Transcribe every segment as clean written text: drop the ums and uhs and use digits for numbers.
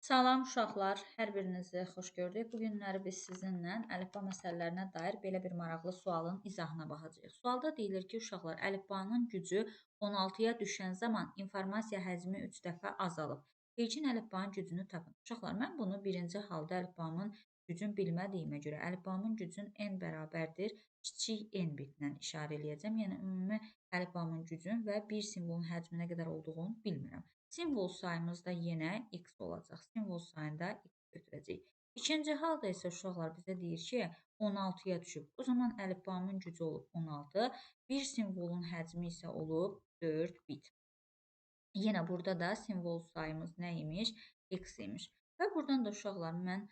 Salam uşaqlar, hər birinizi xoş gördük. Bu günləri biz sizinlə əlifba məsələlərinə dair belə bir maraqlı sualın izahına baxacağıq. Sualda deyilir ki, uşaqlar, əlifbanın gücü 16-ya düşən zaman informasiya həcmi 3 dəfə azalıb. İlkin əlifbanın gücünü tapın. Uşaqlar, mən bunu birinci halda əlifbamın gücün bilmədiyimə görə əlifbamın gücün n bərabərdir kiçik n bitlə işarə eləyəcəm. Yəni, ümumi əlifbamın gücün və bir simvolun həcmi nə qədər olduğunu bilmirəm. Simvol sayımız da yenə x olacaq. Simvol sayında x götürəcəyik. İkinci halda isə uşaqlar bizə deyir ki, 16-ya düşüb. O zaman əlifbamın gücü olub 16, bir simvolun həcmi isə olub 4 bit. Yenə burada da simvol sayımız nə imiş? X imiş. Və buradan da uşaqlar mən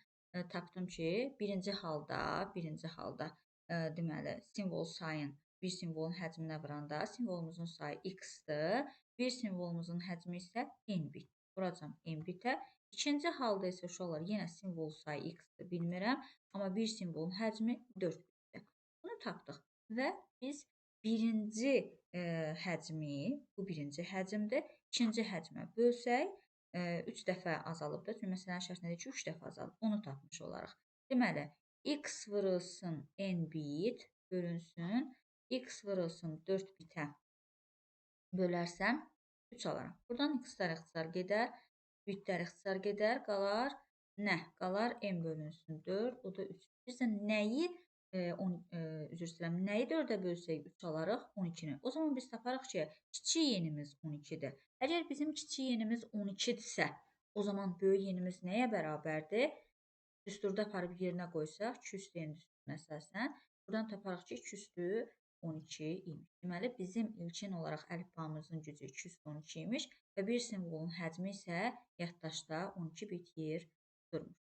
tapdım ki, birinci halda deməli simvol sayın bir simvolun həcminə vuranda simvolumuzun sayı x-dir. Bir simvolumuzun həcmi isə n bit. Vuracam n bitə. İkinci halda isə uşaqlar yenə simvol sayı x-dir, bilmirəm. Amma bir simvolun həcmi 4 bitdir. Bunu tapdıq və biz birinci həcmi, bu birinci həcmdir, ikinci həcmə bölsək 3 dəfə azalıbdır. Çünki məsələnin şərtində deyir ki, 3 dəfə azalıb. Onu tapmış olaraq. Deməli, x vurulsun n bit bölünsün, x vurulsun 4 bitə bölərsəm 3 alaram. Buradan x-lər ixtisar gedər, bitlər ixtisar gedər, qalar nə? Qalar n bölünsün 4, o da 3. Biz də nəyi, üzr istəyirəm, nəyi 4-ə bölsək 3 alarıq? 12-ni. O zaman biz taparıq ki, kiçik yenimiz 12-dir. Əgər bizim kiçik yenimiz 12-dirsə, o zaman böyük yenimiz nəyə bərabərdir? Düsturda aparıb yerinə qoysaq, 2 üstü n düsturuna əsasən, buradan taparıq ki, 2 üstü 12 imiş. Deməli, bizim ilkin olaraq əlifbamızın gücü 212 imiş və bir simvolun həcmi isə yaddaşda 12 bit yer durmuş.